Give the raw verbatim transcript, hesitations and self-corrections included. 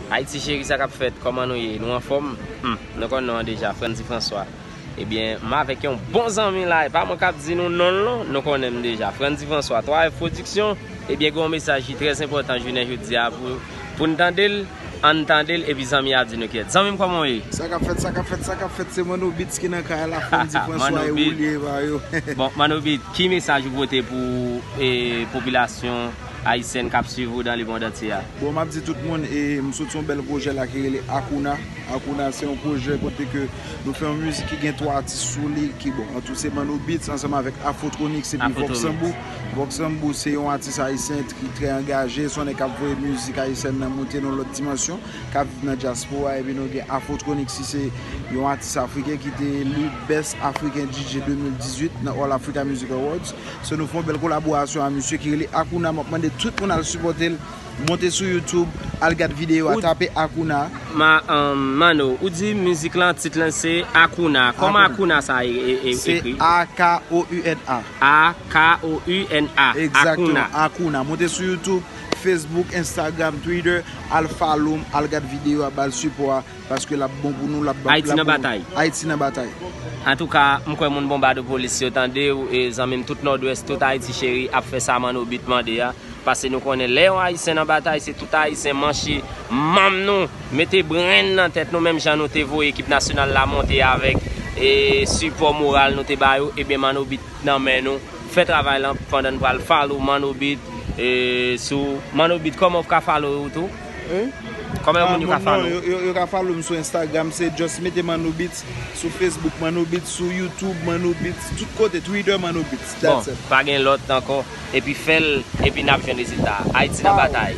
Ayiti cheri, sa k ap fèt? Kòman nou ye? Nou anfòm? Hmm, nou konn non an deja, Frandy François. Ebyen, m avèk yon bon zanmi la, e pa mwen k ap di nou non l non, nou konnen m deja. Frandy François, twa F Production, ebyen, gen yon mesaj ki trè enpòtan jounen jodi a pou, pou n tande l, ann tande l, epi zanmi a di nou kiyès. Zanmi m, kòman w ye? Sa k ap fèt, sa k ap fèt, sa k ap fèt, se Mano Beats ki nan kay la, Frandy François e Woulye ba yo. Bon, Mano Beats, ki mesaj ou pote pou e, popilasyon ayisyèn k ap swiv ou dans le monde entier a? Bon, m ap di tout moun, e, m sot yon bèl pwojè la ki rele Akouna. Akouna, se yon pwojè kote ke nou fè yon mizik ki gen twa atis sou li, ki, bon, an tou se Mano Beats ansanm avèk Afrotronics epi Vox Sambou. Vox Sambou se yon atis ayisyen ki trè angaje, se yon nèg k ap voye mizik ayisyèn nan monte nan lòt dimansyon, k ap viv nan dyaspora, epi nou gen Afrotronics, ki se yon atis afriken ki te eli Best African D J de mil dizuit nan All Africa Music Awards. So, nou fè yon bèl kolaborasyon a misye ki rele Akouna. M ap mande tout moun al sipòte l. Monte sou YouTube, al gad videyo a, tape Akouna. Ma, um, Mano, ou di mizik lan, tit lan se Akouna. Kòman Akouna sa e, e, e, ekri? Se A K O U N A. A K O U N A. Egzakteman, Akouna. Akouna. Monte sou YouTube, Facebook, Instagram, Twitter, al follow m, al gad videyo a, ba l sipò a. Paske l ap bon pou nou, l ap ba Ayiti nan batay. Ayiti nan batay. Antouka, m kwè moun Bonbadopolis yo tande w, e zanmi m tout Nòdwès, tout Ayiti cheri ap fè sa Mano Beats mande a. Paske nou konnen lè yon Ayisyen nan batay, se tout Ayisyen manche manm nou, mete brenn nan tèt nou, menm jan nou te voye ekip nasyonal la monte avèk, e, sipò moral nou te ba yo, ebyen Mano Beats nan men nou. Fè travay lan pandan n pral follow Mano Beats, e, sou Mano Beats, kòman w ka follow ou tou? Wi. Kòman moun yo ka follow? Yo, yo, yo ka follow m sou Instagram, se just mete Mano Beats, sou Facebook Mano Beats, sou YouTube Mano Beats, tout kote, Twitter Mano Beats. Bon, pa gen lòt ankò. Epi fè l, epi n ap jwenn rezilta. Ayiti nan batay.